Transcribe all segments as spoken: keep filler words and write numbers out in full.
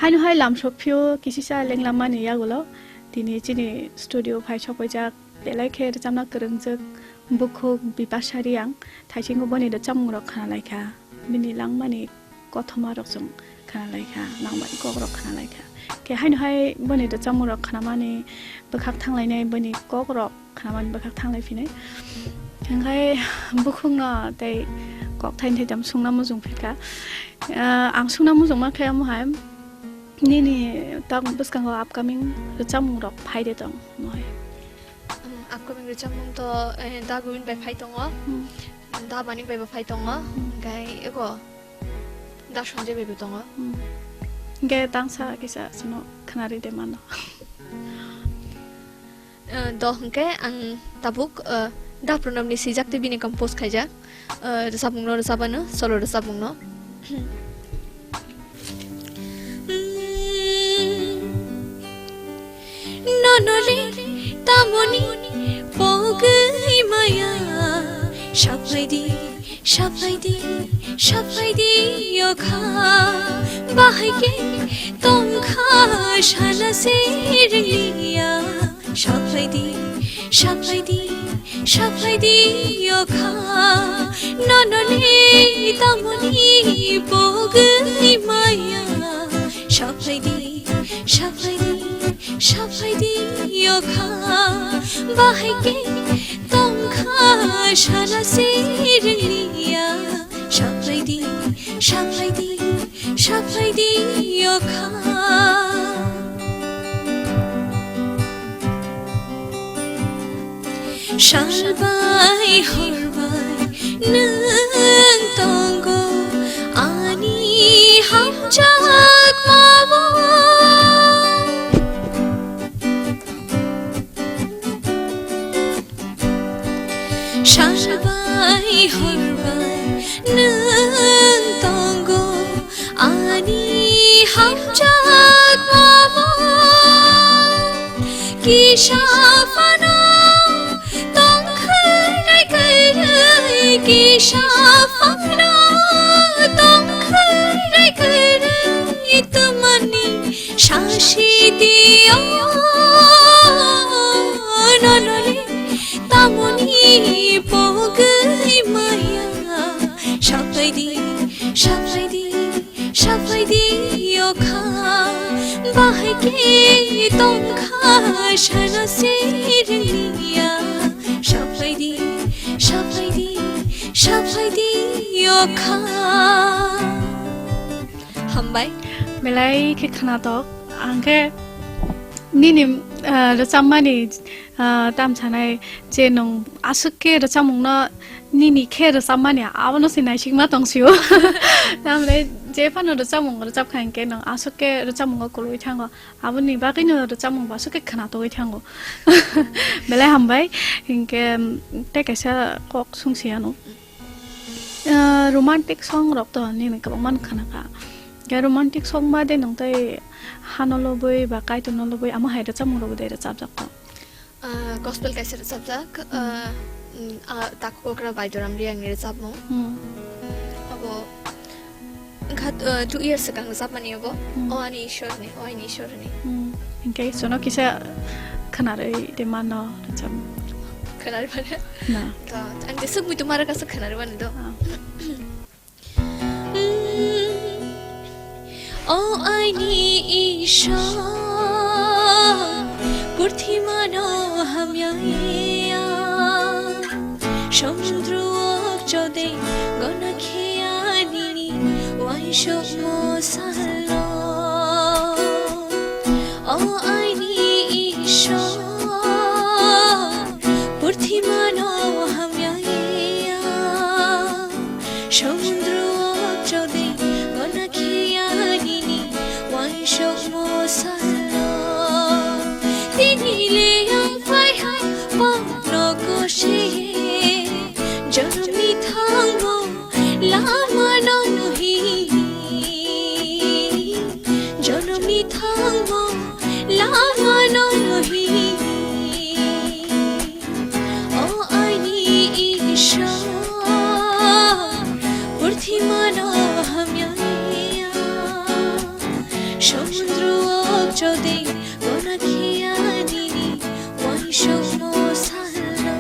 Haino hai lamsok phio kisisa lenglammani yagulo tini chini studio phai sokpaijak belai khe rwchapna kwrwngjak bukhuk Bipasha Reang, thaisingo boni rwchapmungrok khna lai kha, bini langmani kothoma rok chwng khna lai kha, langmani kok rok khna lai kha. Khe haino hai boni rwchapmung rok khnamani bwkhak thang lainai, boni kok rok khnamani bwkhak thang lai phinai. Hingkhai bukhuk no tei kok thaini thaitam sungna muchung phikha. Ah, ang sungna muchung mankha omo hai nini tak bwskango upcoming rwchapmung rok phai de tong omo hai. Um, upcoming rwchapmung to, eh, Da Govind bai phai tongo. Hmm. Da Manik bai bo phai tongo. Hmm. Hingkhai ego Da Sanjay bai bo tongo. Hmm. Hingkhe tangsa kisa chwngno khwnarwi de mano. Eh, do hingkhe ang tabuk, eh, Da Pranab ni swijak tei bini compose khaijak, eh, rwchapmung no rwchapano, solo rwchapmung no. Nonole tamoni pogwi maya, sapaidi, sapaidi, sapaidi yokha, bahai khe tongkha sana se rwliya, sapaidi, sapaidi, sapaidi yokha, nonole tamoni pogwi maya, sapaidi, sapaidi, sapaidi yokha, bahai khe tongkha sana se rwliya, sapaidi, sapaidi, sapaidi yokha. Salbai horbai nwng tongo ani hamjakmao. Salbai horbai nwng tongo ani hamjakmao. Kisa phano tongkhai rai khairwi, kisa phano tongkhai rai khairwi, tamani sasi tio nonole tamoni pogwi maya, sapaidi, sapaidi, sapaidi yokha, bahai khe tongkha sana se rwliya, sapaidi, sapaidi, sapaidi yokha. Hambai. Belai khe khwnatok. Ang khe nini, ah, rwchapmani, ah, tam sanai je nwng aswk khe rwchapmungno nini khe rwchapmani abono se naisikma tongsio. Tamle je phano rwchapmung rwchap kha hinkhe nwng aswk khe rwchapmungo kwlwi thango. Aboni bagwino rwchapmung bo aswk khe khwnatogwi thango. Belai hambai. Hinkhe, mm, tei kaisa kok sungsi ano. Ah, romantic song rok to nini kwbangma nw khna kha. Khe romantic song bade nwng tei hano lobwi ba kaitorno lobwi amo hai rwchapmung rok de rwchapjak to? Ah, gospel kaisa rwchapjak, ah, mm, ah, Takhuk okra Baidoram Reang ni rwchapmung. Hmm. Abo wngkha, ah, two years swkang rwchapmani abo. Hmm. O ani Ishwar ni, o ani Ishwar ni. Hmm. Hinkhe sono kisa khwnarwi de mano rwchapmung. Khwnarwi mano? Na. To, ang de swk muitu mara kasa khwnarwi mano do. Ah. O aini Ishwar, purthimano hamyaiya, samudro chode gona kheyani waisok mosalo. O aini Ishwar, purthimano hamyaiya, samudro chode gona kheyani waisok mosalo. Tini le ang phaiha pano kose, jormi thango lama no hi. Ding gona khiya nini wansukmo salo.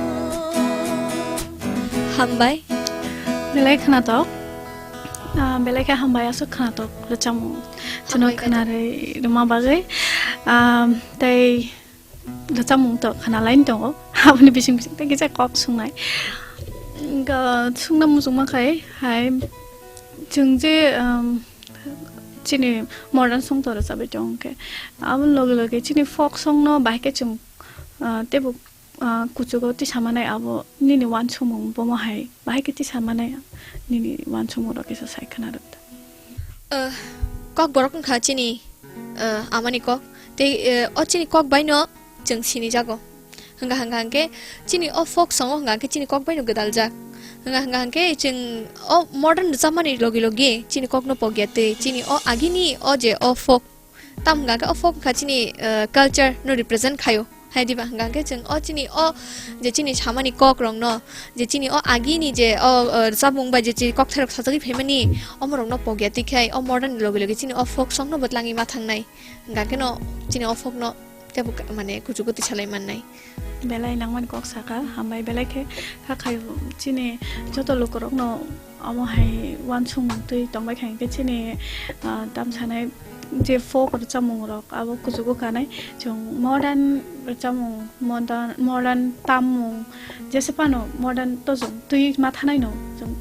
Hambai. Belai khwnatok. Ah, belai khe hambai aswk khwnatok rwchapmung. Chwngno hambai khe khwnarwi rwma bagwi. Ah, tei rwchapmung to khwnalaini tongo. Aboni bising bising tei kisa kok sungnai. Ga sungna muchungma khai hai chwng je, um, chini modern song to rwchapwi tongo khe. Aboni loge loge chini folk song no bahai khe chwng, ah, teibo, ah, kuchugo tisa manai abo nini wansukmung bomo hai bahai khe tisa manai nini wansukmung rok kisa sai khwna rwdi. Ah, kok borok wngkha chini, ah, amani kok. Tei, ah, o chini kok bai no chwng sinijago. Hwnga hwnga hwnkhe chini o folk song o hwnga hwnkhe chini kok bai no gwdaljak. Hwnga hwnga hwnkhe chwng o modern rwchapmani logi logi chini kok no pokya twi chini o agini o je o folk tam hwnga hwnkhe o folk wngkha chini, eh, culture no represent khaio. Hai diba hwnga hwnkhe chwng o chini o je chini samani kok rok no je chini o agini je o, eh, rwchapmung bai je chini kokthairok sajagwi phaimani omorok no pokya twi khai o modern ni logi logi chini o folk song no bwtlangwi ma thangnai. Hwnga khe no chini o folk no tebo ka-, mane kuchugo twi salai mannai. Belai nangmani kok saka, hambai belai khe kha khai chini joto lukurokno omo hai wansukmung twi tongbai kha hinkhe chini, ah, tam sanai je folk rwchapmungrok abo kuchugo kanai. Chwng modern rwchapmung, modern, modern tammung jesa phano modern to chwng twi ma thanai no chwng,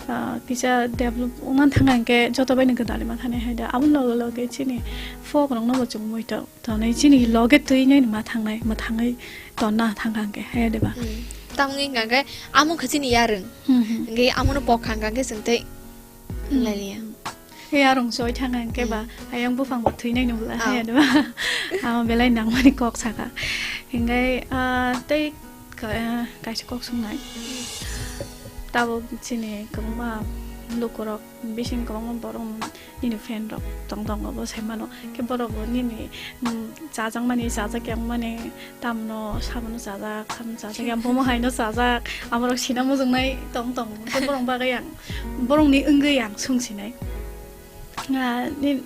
ah, kisa develop wngna thang hinkhe joto bai no gwdalwi ma thanai hai da. Aboni loge loge chini folk rokno bo chwng muitok. Tonwi chini loge twi nai ma thangnai, ma thangwi tonna thang kha hwnkhe, he deba? Hmm. Tamni hwnkha khe amo khe chini yarwng. Hmm, hmm. Hwnkhe amono pok kha hwnkha khe chwng tei Hmm. wng lai liya. He yarwng soi thang kha hwnkhe ba, Hmm. ayang buphang bo thwi nai nung la, Ah. he deba? Amo belai nangmani kok saka. Hwnkhe, ah, tei ka-, kaisa kok swngnai. Tabuk chini kwbangma lukurok bising kwbangma borok nini fan rok tong tongo bo sai mano. Khe borok bo nini, mm, chajakmani, chajak yang mani, tamno sabono chajak, sabono chajak yang bomo haino chajak, amorok sina muchungnai tong tongo. Khe borok bagwi ang, borokni wngwi ang sung sinai. Ah, ni-,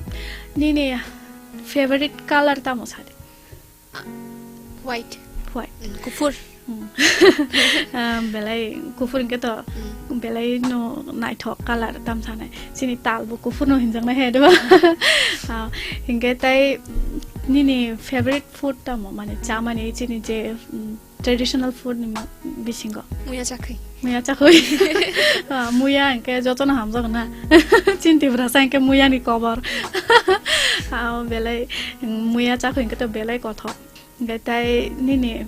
nini favorite color tamo sadi? White. White. Mm, kuphur. Mm. Ah, belai kuphur hwnkhe to Mm. belai no naithok color tam sanai. Chini tal bo kuphur no hinjaknai he, diba? Ah, hwnkhe tai nini favorite food tamo? Mane chamani chini je, mm, traditional food ni ma-, bisingo. Muya chakhwi. Muya chakhwi. Ah, muya hwnkhe jotono hamjakgo na. Chini Tiprasa hwnkhe muya ni kobor. Ah, belai, mm, muya chakhwi hwnkhe to belai kothok. Hwnkhe tai nini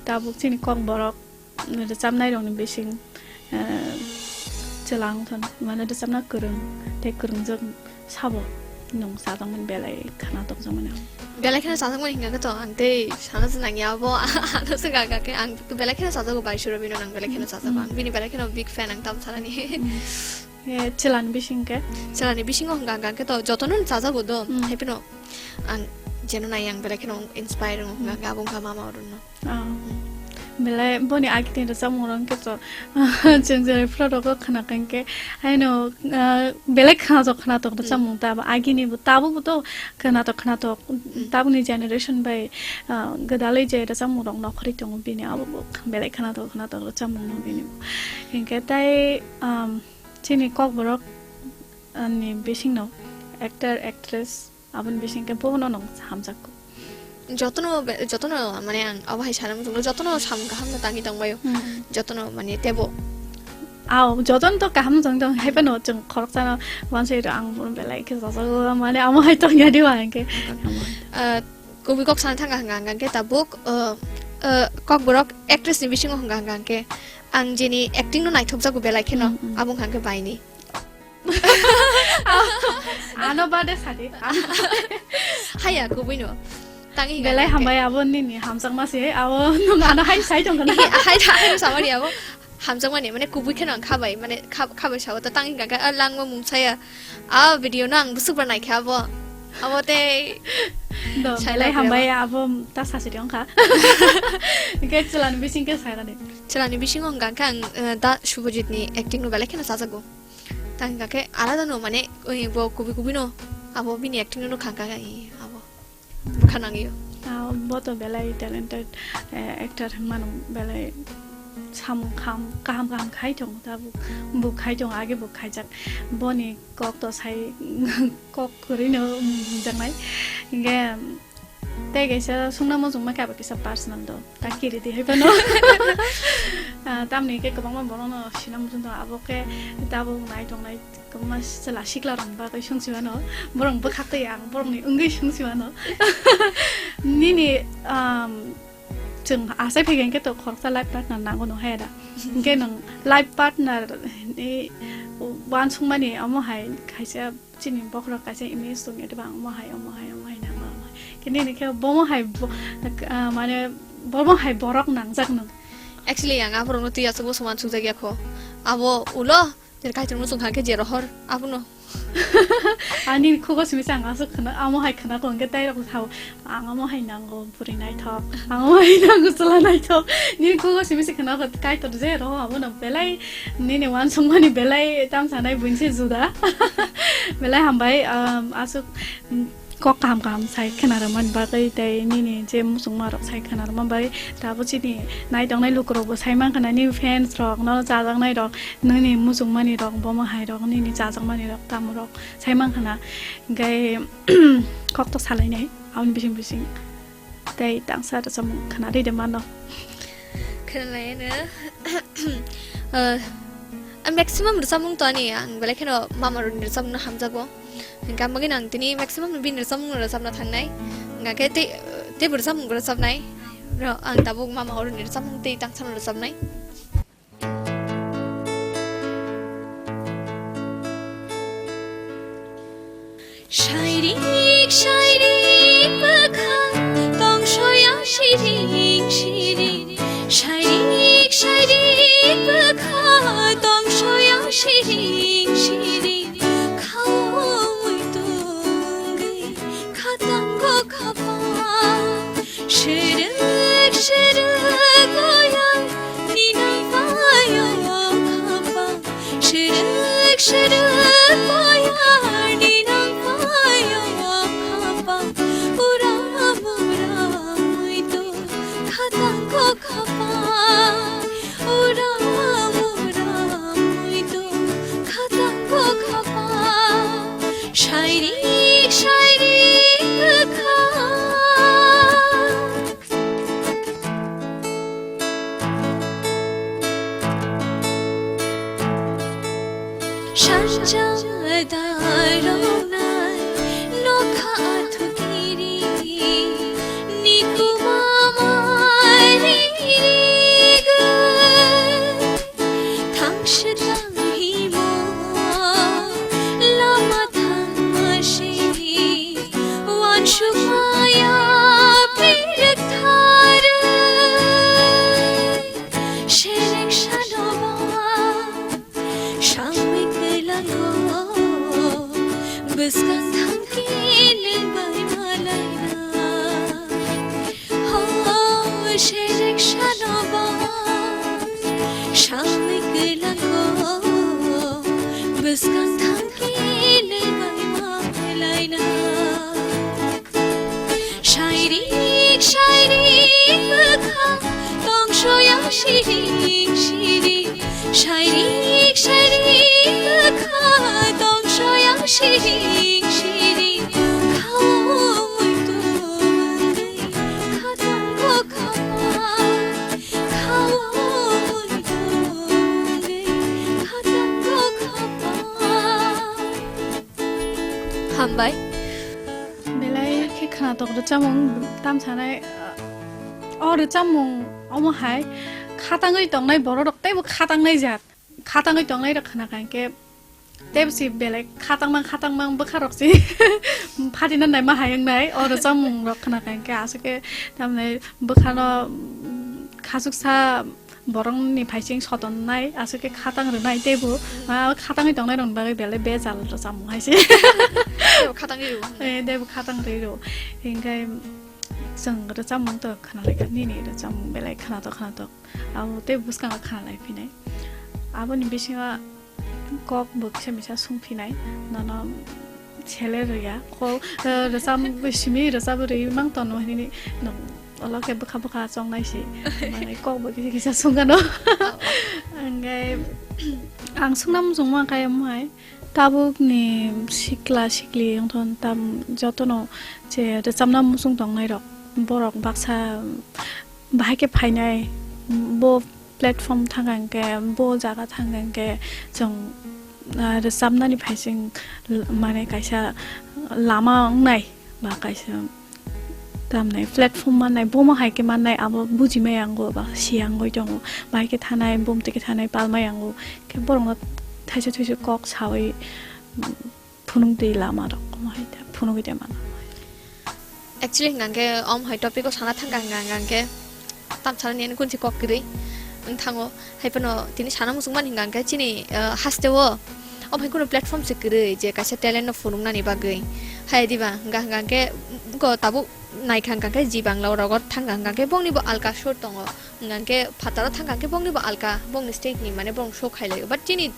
tabuk chini kokborok rwchapnairokni bising, eh, chwla wngthon, mane rwchapna kwrwng tei kwrwngjak sabo nwng chajakmani belai khwna tokjakmani. Belai kheno chajakmani hwnkha khe to ang tei sana se nangya abo, ano se gaga khe ang belai kheno chajago bai suro bino nang belai kheno chajago, ang bini belai kheno big fan ang tam sanani. Mm. Eh, chwlani bising khe? Chwlani bisingo hwnkha hwnkha khe to jotono chajago do, Mm. hai phano ang jeno nai ang belai kheno inspire wngo hwnkha Mm. khe abo wngkha mama Arunno. Ah. Belai boni agini rwchapmung rok khe to chwng jerai phuru rogo khwna kha khe haino, ah, belai khwnatok khwnatok Mm. rwchapmung ta abo agini bo tabuk bo to khwnatok khwnatok Mm. tabukni generation bai, ah, gwdalwi je rwchapmung rok nokhorwi tongo bini abo bo belai khwnatok khwnatok rwchapmung no bini bo. Hinkhe tai, um, Chini kokborok, ah, ni bisingno actor, actress aboni bising khe bono nwng hamjakgo? Jotono be-, jotono mane ang abo hai sana muchungo, jotono samung kaham no tangwi tongbaio. Hmm. Jotono mane tebo. Aw, jotono to kaham tong tong, hai phano chwng khoroksano wansai rw ang bono belai khe chajago, mane amo hai tongya di ba hwnkhe. Ah, kubui kok sana thangkha hwnkha hwnkha khe tabuk, ah, ah, kokborok actress ni bisingo hwnkha hwnkha khe ang jeni acting no naithokjago belai kheno, Hmm, hmm. abo hwnkha khe baini. Ano bade sadi. Haya, kubui no. Tangi Belai hingka hambai abo nini hamjakma se, abo nung ano hai sai tong kana. Hai, hai, hai, samani abo. Hamjakmani, mane kubui kheno ang khabai, mane khab-, khabai sao ta tangi hingka khe, ah, langma mung saya. Ah, video no ang busuk ba naikha abo. Abo tei Do, sai belai lagwi hambai abo. Abo ta sasi tong kha. Ke chwlani bising ke sai rani. Chwlani bisingo hingka khe ang, eh, da Subhajit ni acting no belai kheno chajago. Ta hingka khe alada no mane, oi, bo kubui kubui no abo bini acting no khangka khe, abo. khanangyo. Ah, bo to belai talented, eh, actor hinmano belai samung kham-, kaham kaham khai tongo tabuk. Bo khai tongo, age bo khaijak. Boni kok to sai kok kwrwino himjaknai. Hinkhe tei kaisa sungna muchungma khe abo kisa personal do. Ta kiri di hai phano. Ah, tamni khe kwbangma borokno sina muchung tongo. Abo khe tabuk nai tongnai kwbangma chwla sikla rokni bagwi sungsi mano. Borok bwkhak twi ang borokni wngwi sungsi mano. Nini, um, chwng achai phai khe to khoroksa life partner nango no hai da. Hinkhe nwng life partner ni uansukmani omo hai kaisa chini bokhorok kaisa image tongya diba, omo hai, omo hai, omo hai nango, omo hai. Khe nini khe bomo hai bo-, ah, mane bomo hai borok nangjak nwng. Actually, ang aborokno twi aswk bo soman sukjakya kho. Abo ulo, jer kaitorno chwng kha khe je rohor, abono. Ani khugo simi se ang aswk khna, amo hai khna kho, hwnkhe tai rok sao, ang amo hai nango. Puri naithok, ang bai nang chwla naithok. Nini khugo simi se khna kho, Kaitor je roho abono belai, nini uansukmani belai tam sanai buini se juda. Belai hambai, um, aswk, um, kok kaham kaham sai khna rwmani bagwi tei nini je muchungma rok sai khna rwmani bagwi tabuk chini nai tongnai lukurok bo sai mankha na nini fans rok, no chajaknai rok, nini muchungmani rok, bomo hai rok, nini chajakmani rok, tamo rok sai mankha na. Hinkhe kok to salainai aboni bising bising. Tei tangsa rwchapmung khwnarwi de mano. Khwnalaino. Eh, maximum rwchapmung to ani ang belai kheno mama rokni rwchapmung no hamjago. Hinkhe ang bagwi ang tini maximum bini rwchapmung no rwchapna thangnai. Hinkhe tei, tei bo rwchapmung bo rwchapnai. Bro, ang tabuk mama rokni rwchapmung tei tangsa no rwchapnai. Shairik, shairik, bwkha tongsoyang shiring, shiring. Shairik, shairik, bwkha tongsoyang shiring, shiring. Khaui tungwi khatango khapang. Shiruk, shiruk, oyang ninang phaio khapang. Shiruk, shiruk, oyang ninang phaio khapang. Uram, uram, ito khatango khapang. Uram, uram, ito khatango khapang. Shairik, shairik, bwkha. Sanja darona nokha athukiri nikuma mari. Thangshwk lang himo lama thangma se uansuk maya pherwk tharwi. Serek sanoba sawi kwlango bwskang thangkhe nwng bai malaina. Ho, serek sanoba sawi kwlango bwskang thangkhe nwng bai malaina. Shairik, shairik, bwkha tongsoyang shiring, shiring. Shairik, shairik, bwkha tongsoyang shiring, shiring. Khaui tungwi khatango khapang. Khaui tungwi khatango khapang. Hambai. Belai khe khwnatok rwchapmung tam sanai, o rwchapmung omo hai khatangwi tongnai borok rok teibo khatangnai jak. Khatangwi tongnai rok khna kha hinkhe teibo si belai khatangmang khatangmang bwkha rok si phatina naima hai wngnai. O rwchapmung rok khna kha hinkhe aswk khe tamni bwkhano khachuksa borokni phaising sotonnai, aswk khe khatang rwnai teibo, ah, khatangwi tongnairokni bagwi belai bejal rwchapmung hai se. Teibo khatangwi rwo. Eh, teibo khatang rwi rwo. Hinkhe chwng rwchapmung to khwnalaikha, nini rwchapmung belai khwnatok khwnatok. Abo tei bwskango khwnalai phinai. Aboni bisingo kok bo kisa misa sung phinai, nono Sele rwya, kok, eh, rwchap, simi rwchap rwi mang tono hinwi, no, olo khe bwkha bwkha chongnai si, manwi kok bo kisa kisa sungano. Hwnkhe ang sungna muchungma khe omo hai, tabukni sikla sikli wngthon tam jotono je rwchapna muchung tongnai rok, borok baksa bahai khe phainai, bo platform thangkha hwnkhe, bo jaga thangkha hwnkhe chwng, ah, rwchapnani phaising l-, mane kaisa lama wngnai ba kaisa tamnai platform mannai, bomo hai khe mannai, abo bujimai ango ba siyangwi tongo, bahai khe thanai, bumtwi khe thanai, palmai ango, khe borokno thaisa thaisa kok sawi, phunukdi lama rok, omo hai ta phunukwi tongmano. Actually, hwnkha khe, omo hai topic o sana thangkha hwnkha, hwnkha khe, tam sana nini kunchi kok kwrwi wng thango. Hai phano tini sana muchungmani hwnkha khe, chini, eh, haste o, omo hai kunu platform se kwrwi je kaisa talent no phunuknani bagwi. Hai diba, hwnkha, hwnkha khe, ko tabuk naikha hwnkha khe, ji bangla rogo thangkha hwnkha khe, bongni bo alka sur tongo. Hwnkha khe phataro thangkha khe bongni bo alka, bongni state ni mane borok show khailai. But chini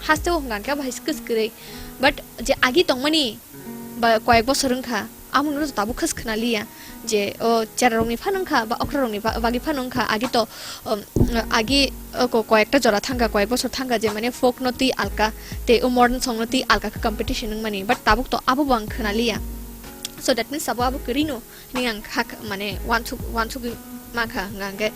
haste o hwnkha khe abo hai kwskwrwi. But je agi tongmani ba koyek bosor wngkha, amoni ulo tabuk khas khna liya je o chera rokni phano wngkha ba okra rokni ba-, bagwi phano wngkha. Agi to, um, agi, uh, ko-, koyekta jora thangkha, koyek bosor thangkha je mane folk no twi alka tei o modern song no twi alka khe competition wngmani, but tabuk to abo bo ang khna liya. So that means abo, abo kwrwi no. Hwnwi ang kha, mane wansuk, wansugwi mankha, hwnkha hwnkhe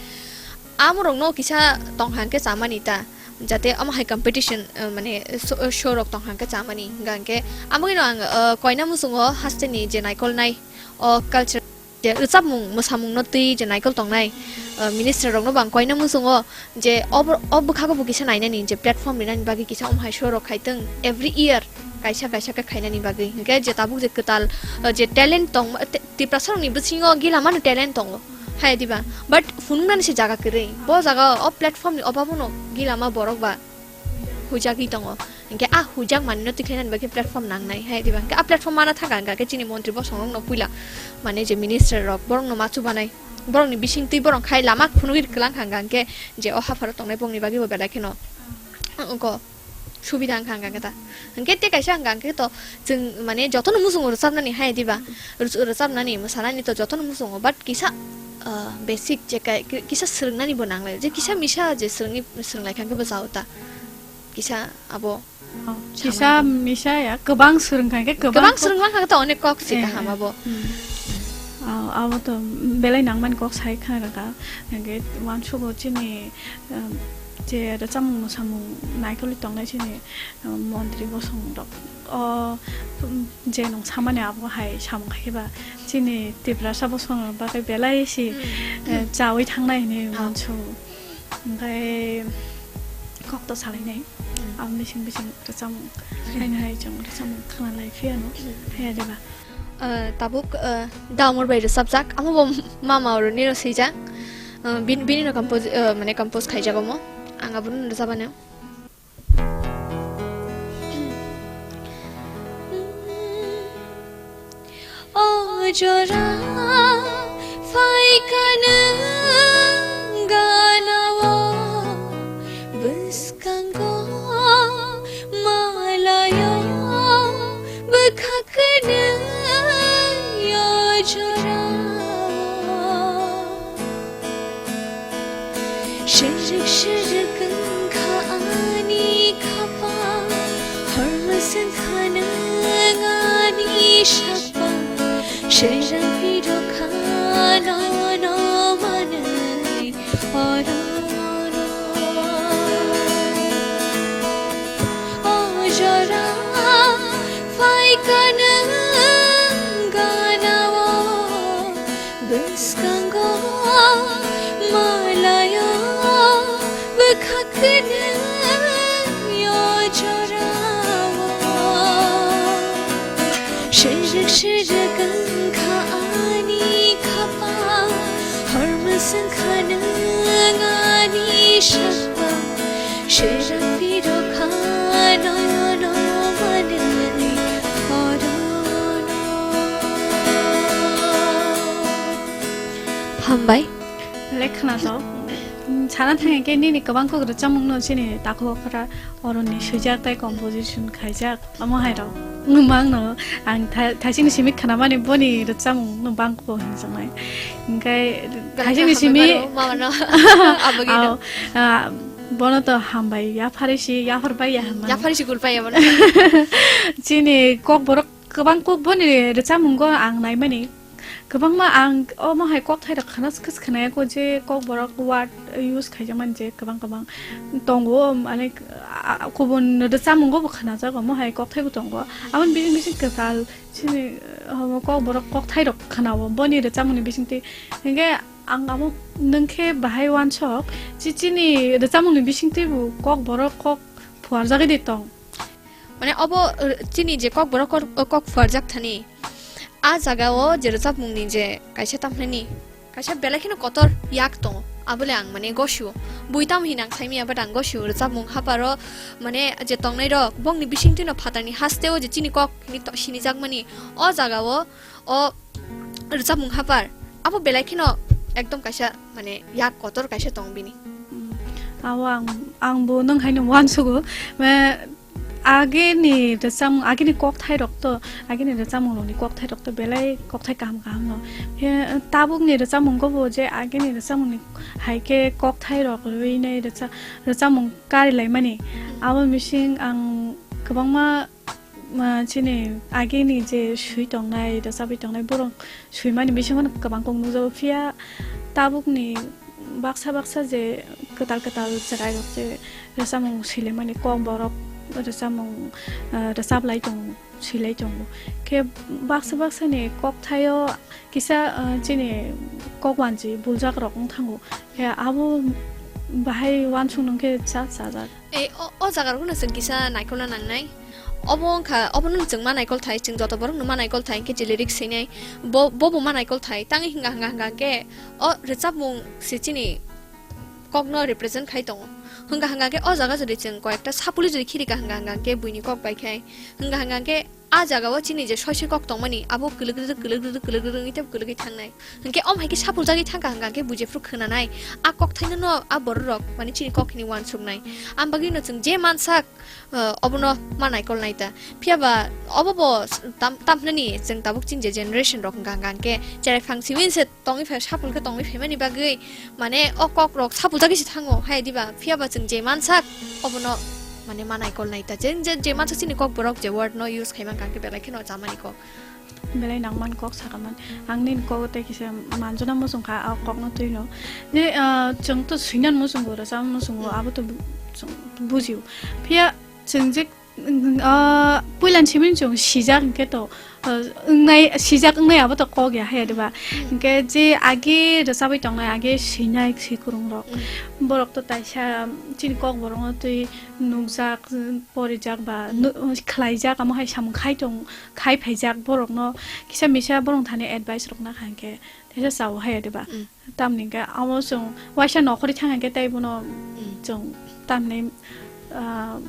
amorokno kisa tongkha hwnkhe chamani ta, jate omo hai competition, uh, mane so-, show rok tongkha hwnkhe chamani, hwnkha hwnkhe amogwino ang, uh, koina muchungo hasteni je naikolnai o culture, je rwchapmung mwsamungno twi je naikol tongnai, uh, minister rokno bo ang koina muchungo. Je ob-, o bwkhago bo kisa nainani je platform rinani bagwi kisa omo hai show rok khaitwng every year kaisa kaisa khe khainani bagwi. Hinkhe je tabuk je kwtal, uh, je talent tong, te-, Tiprasa rokni bisingo gila mano talent tongo. Hai diba? But phunuknani se jaga kwrwi. Bo jaga o platform ni obabo no gila ma borok ba huijagwi tongo. Hinkhe a huijak manino twi khlainani bagwi platform nangnai. Hai diba? Hinkhe a platform mana thangkha hinkhe chini montri bosong rokno puila mane je minister rok borokno ma chubanai. Borokni bising twi borok khai lama phunugwi kwlangkha hwnkha hwnkhe je o hapharo tongnai bongni bagwi bo belai kheno wngkha subida wngkha hwnkha hwnkhe ta. Hwnkhe tei kaisa hwnkha hwnkhe to chwng mane jotono muchungo rwchapnani hai diba? Rwch-, rwchapnani, mwsanani to jotono muchungo, but kisa, ah, basic je kai-, ki-, kisa swrwngnani bo nanglai. Je kisa misa je swrwngni, swrwng laikha hwnkhe bo chao ta. Kisa abo Oh, sama kisa tong. Misa ya, kwbang swrwng kha khe kwbang kwbang kok. Swrwng lang kha khe to onek kok se Eh, kaham eh. Abo. Hmm. Ah, abo to belai nangmani kok sai khna rwkha. Hwnkhe uansugo chini, um, je rwchapmung mwsamung naikolwi tongnai chini, um, montri bosong rok. O, um, je nwng samani abo hai samung kha khe ba chini Tiprasa bosong rok bagwi belai si, Hmm. Eh, chawi thangnai hinwi Ah. uansugo. Hwnkhe kok to salainai. Hmm. Ang bising bising rwchapmung. Haino hai chwng rwchapmung khna lai phiya no. Hmm. Phiya diba? Ah, tabuk, ah, Damor bai rwchapjak. Amo bo mama oro nino swijak. Ah, bin-, bini no compose, ah, mane compose khaijak omo. Ang abono rwchapani. O jora phaikha nang ganao, bwskango malaio bwkhak nung o jora. Sirwk sirwk wngkha ani khapang, hor mwswng kha nwng ani sakbang. Sirwk phirok kha nono manwi oro oro. O jora phaikha nwng ganao, bwskango malaio bwkhak nung o jorao. Sirwk sirwk wngkha ani khapang, hor mwswng kha nwng ani sakbang. Sirwk phirok kha nono manwi oro oro. Hambai. Lekhna to. Sana thang khe nini kwbang kok rwchapmung no chini takhuk okra oroni swijak tei composition khaijak omo hai rok wngmang no ang tha-, thaisini simi khwnamani boni rwchapmung no bangkho hinjaknai. Hinkhe thaisini simi mama no abagino. Ao, ah, bono to hambai yaphari si yaphar bai ya hambai. Yaphari si gulpai ya bono. Chini kok borok kwbang kok boni rwchapmungo ang naimani. Kwbangma ang omo hai kok thairok khana swkhe khwnaya ko je kok borok word use khaijakmani je kwbang kwbang tongo, mane, a, kubun rwchapmungo bo khnajago omo hai kok thaibo tongo. Aboni bising bising kwtal chini, omo kok borok kok thairok khnao boni rwchapmungni bisingtwi. Hinkhe ang abo nwng khe bahai uansok, chi chini rwchapmungni bisingtwi bo kok borok kok phuarjagwi de tong. Mane obo, uh, chini je kok borok kor-, uh, kok phuarjak thani, a jaga o je rwchapmung ni je kaisa tamhnani, kaisa belai kheno kotor yak tongo. Abole ang mane gosio. Bui tamo hinang saimaya, but ang gosio rwchapmung haparo mane je tongnai rok, bongni bisingtwi no phatarni haste o je chini kok hini to-, sinijakmani, o jaga o o rwchapmung hapar, abo belai kheno ekdom kaisa, mane, yak kotor kaisa tong bini. Mm. Abo ang, ang bo nwng haino uansugo. Ma, ageni rwchapmung, ageni kokthai rok to, ageni rwchapmung rokni kokthai rok to belai kokthai kaham kaham no. He, tabukni rwchapmung go bo je ageni rwchapmung ni hai khe kokthai rok rwinai rwcha-, rwchapmung karilaimani. Mm. Abo bising ang kwbangma Ma, chini agini je swi tongnai, rwchapwi tongnai, borok swimani bisingo no kwbang kok nukjago. Phiya tabukni baksa baksa je kwtal kwtal chwrairok je rwchapmung swilaimani, kok borok rwchapmung, ah, rwchaplai tongo, swilai tongo. Khe baksa baksani kokthaio kisa, ah, chini kok wanjwi buljak rok wng thango. Khe abo bahai uansuk nung khe cha chajak. Ei, o, o jaga rokno chwng kisa naikolna nangnai. Obo wngkha, obono chwng ma naikol thai, chwng joto borokno ma naikol thai, hinkhe je lyrics swinai, bo, bobo ma naikol thai. Tangwi hwnka, hwnka, hwnka khe o rwchapmung se chini kokno represent khai tongo. Hwnka, hwnka khe o jaga jodi chwng koyekta sapuli jodi khirika hwnka, hwnka khe buini kok bai khai. Hwnka, hwnka khe a jaga o chini je soise kok tongmani, abo kwlwk rwdwk, kwlwk rwdwk, kwlwk rwdwk wngwi tei kwlwgwi thangnai. Hinkhe omo hai khe sapul jagwi thangkha hwnka khe buijephru khwnanai. A kok thainano a bororok, mane, chini kok hini uansuknai. Ang bagwino chwng je mansak, eh, obono ma naikolnai ta. Phiya ba obo bo tam-, tamhinani chwng tabuk chini je generation rok hwnka hwnka khe cherai phang simi se tongwi phai, sapul khe tongwi phaimani bagwi, mane, o kok rok sapul jagwi se thango, hai diba? Phiya ba chwng je mansak, obono, mane, ma naikolnai ta. Chwng je, je mansak chini kok borok je word no use khai mankha, hwnkhe belai kheno chamani kok. Belai nangman kok sakaman. Ang nini kok tei kisa manjuna muchung kha, o kokno twino. Je, ah, chwng to swinan muchungo, rwchapna muchungo, hmm, abo to bu-, chwng bujio. Phiya chwng je, mm, ah, puilan simi chwng sijak hwnkhe to, ah, wngnai, sijak wngnai abo to kok ya, haya diba? Hmm. Hwnkhe je age rwchapwi tongnai, age swinai, swikwrwng rok. Hmm. Borok to taisa chini kok borokno twi nukjak, porijak ba, hmm, nu-, khlaijak, amo hai samung khai tong, khai phaijak borokno kisa misa borok thani advice rok nakha hwnkhe teisa chao haya diba? Mm. Tamni hwnkhe amo chwng waisa nokhorwi thang hwnkhe tei bono, mm, chwng tamni, ah,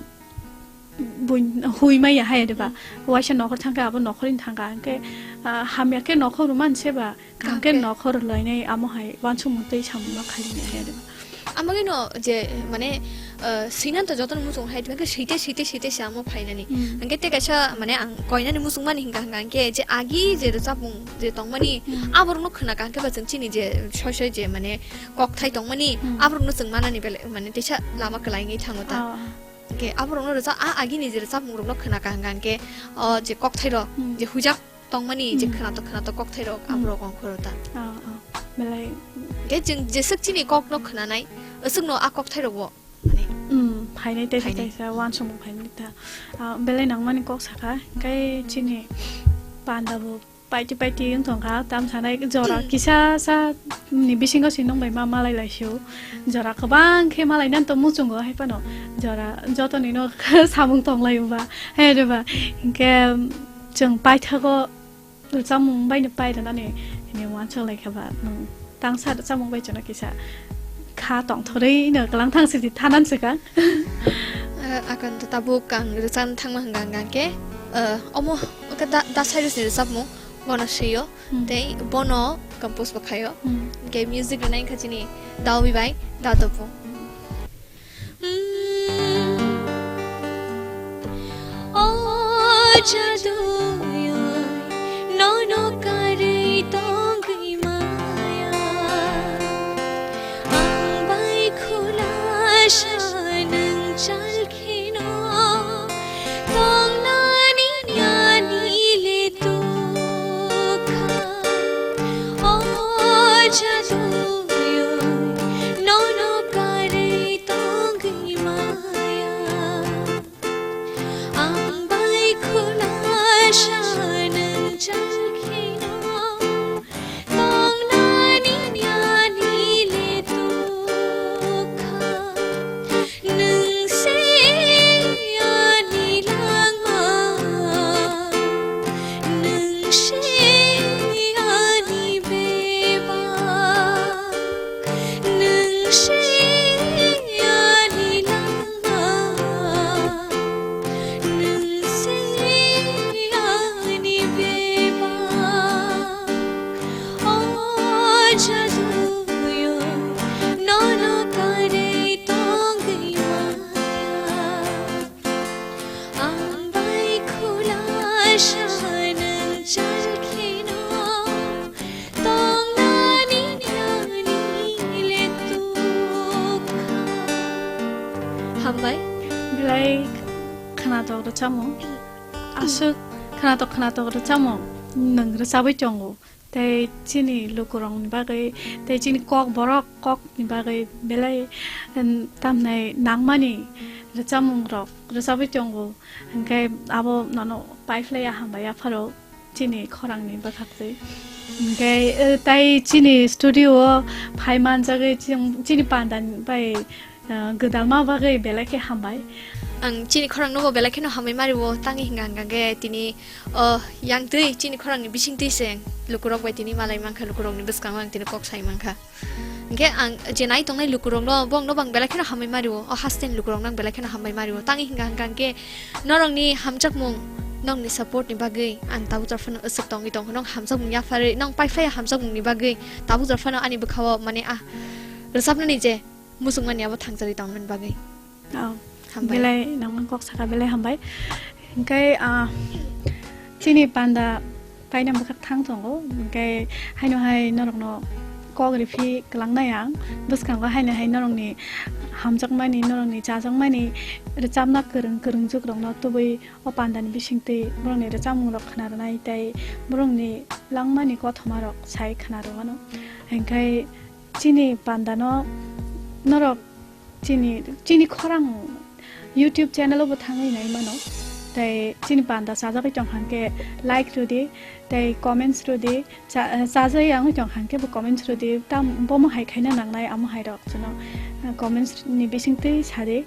bui-, hui maya haya diba? Mm. Waisa nokhor thangkhe abo nokhorni thangkha hwnkhe, ah, hamya khe nokhor rwmani se ba, kaham khe, kaham khe nokhor rwlainai amo hai uansukmung tei samung no khailini haya diba? Amagwino je, mane, ah, swinan to jotono muchung hai, tei site, site, site se amo phainani. Hmm. Hwnkhe tei kaisa, mane, ang koinani muchungmani hwnkha, hwnkha hwnkhe je agi je rwchapmung je tongmani, hmm, aborokno khwnakha hwnkhe ba chwng chini je soi soi je, mane, kokthai tongmani, hmm, aborokno chwng manani bele, mane, teisa lama kwlai wngwi thango ta. Ah. Hwnkhe aborokno rwchap, a agini je rwchapmungrokno khwnakha hwnkha hwnkhe, o je kokthairok, hmm, je huijak tongmani je, hmm, khwnatok khwnatok kokthairok, hmm, aborok ongkhoro ta. Ah, ah. Belai. Hwnkhe chwng jeswk chini kokno khwnanai, aswkno a kokthairokbo, mane, hmm, phainai tei phainai. Tei sa uansukmung phainai ta. Ah, belai nangmani kok sakha, hwnkhe chini panda bo paiti paiti wng tongkha, tam sanai jora, hmm, kisa sa ni bisingo se nung bai ma malai lai sio. Jora kwbang khe malai nan to muchungo hai phano. Jora jotoni no samung tong lai ba, hai diba? Hwnkhe chwng paithago rwchapmung bai no pai rwnani hwnwi uansuk lai kha ba, nwng tangsa rwchapmung bai chwngno kisa kha tongthorwi no kwlang thang sidi thanan swkang. Eh, akon to tabuk ang rwchapna thangma hwnka hwnka khe, eh, omo khe Da, Da Cyrus ni rwchapmung, bono swiyo, Hmm. tei bono compose bo khaio. Hmm. Hwnkhe music rwnai wngkha chini Daobi bai Datopu. O jaduyoi, nono karwi tongwi maya. Ang bai khulasa nwng chal kheno, tongnani ani le tukha. O jaduyoi, nono karwi tongwi maya. Ang bai khulasa nwng chal kheno, tongnani ani le tukha. Nwng se ani langma, nwng se ani bebak. Nwng se ani langma, nwng se ani bebak. O jaduyoi, nono karwi tongwi maya. Ang bai khulasa nwng chal kheno, tongnani ani le tukha. Hambai. Belai khwnatok rwchapmung. Aswk khwnatok khwnatok rwchapmung nwng rwchabwi tongo. Tei chini lukurokni bagwi, tei chini kok borok kokni bagwi belai, em, tamnai nangmani rwchapmungrok rwchabwi tongo. Hwnkhe abo nono paiphlaiya hambai yapharo chini khorangni bwkhaktwi. Hwnkhe, eh, tei chini studio o phai manjagwi chini, chini pandani bai Ah, gwdalma bagwi belai khe hambai. Ang chini khorangno bo belai kheno hambai mari o, tangwi hwnka hwnka khe tini, oh, yang twi chini khorangni bising twi se lukurok bai tini malai mankha, lukurokni bwskango ang tini kok sai mankha. Hwnkhe ang je nai tongnai lukurokno, bongno bang belai kheno hambai mari o, o hasteni lukurokno ang belai kheno hambai mari o. Tangwi hwnka hwnka khe norokni hamjakmung, nokni support ni bagwi ang tabuk jora phano aswk tongwi tongkha, nok hamjakmung yapharwi, nok paiphlaiya hamjakmungni bagwi tabuk jora phano ani bwkhao mane, ah, rwchapnani je muchungmani abo thangchari tongmani bagwi. Oh, hambai. Belai nangmani kok saka belai hambai. Hwnkhe, ah, chini panda kainwi bwkhak thang tongo. Hwnkhe haino hai norokno kok riphi kwlangnai ang. Bwskango haino hai norokni hamjakmani, norokni chajakmani rwchapna kwrwng, kwrwngjukrokno tubui o pandani bisingtwi borokni rwchapmungrok khna rwnai tei borokni langmani kothomarok sai khna rwmano. Hwnkhe chini pandano norok chini, chini khorang YouTube channel o bo thangwi nai mano. Tei chini panda chajagwi tong kha khe like rw di, tei comments rw di. Cha-, chajagwi wngwi tong kha khe bo comments rw di. Tam, bomo hai khaina nangnai, amo hai rok chwngno, ah, comments ni bisingtwi sa di.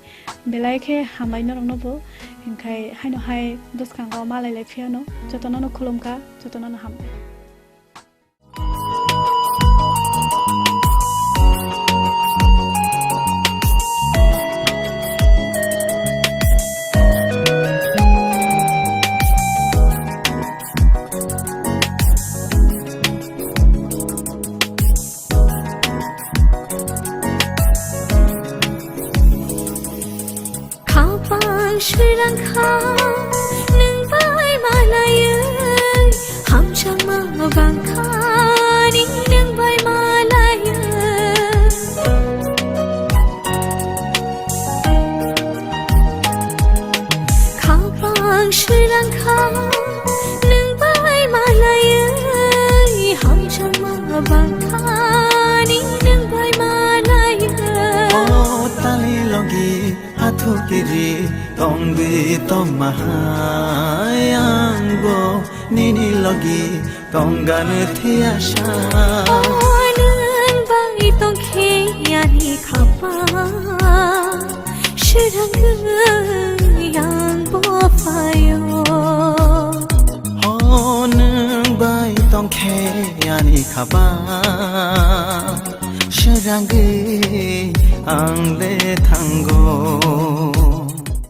Belai khe hambai norokno bo. Hwnkhe haino hai bwskango malai lai phiya no. Jotono no khulum kha, jotono no hambai. Khapang srang kha nwng bai malaiwi, hamjakma bang kha ni nwng bai malaiwi. Khapang srang kha nwng bai malaiwi, hamjakma bang kha ni nwng bai malaiwi. O tali logi Athu kiri tongwi tongma hai, ang bo nini logi tonggan thiyasa. O nwng bai tongkhe ani khapang, srangwi ang bo phaio. O nwng bai tongkhe ani khapang, srangwi ang le thango.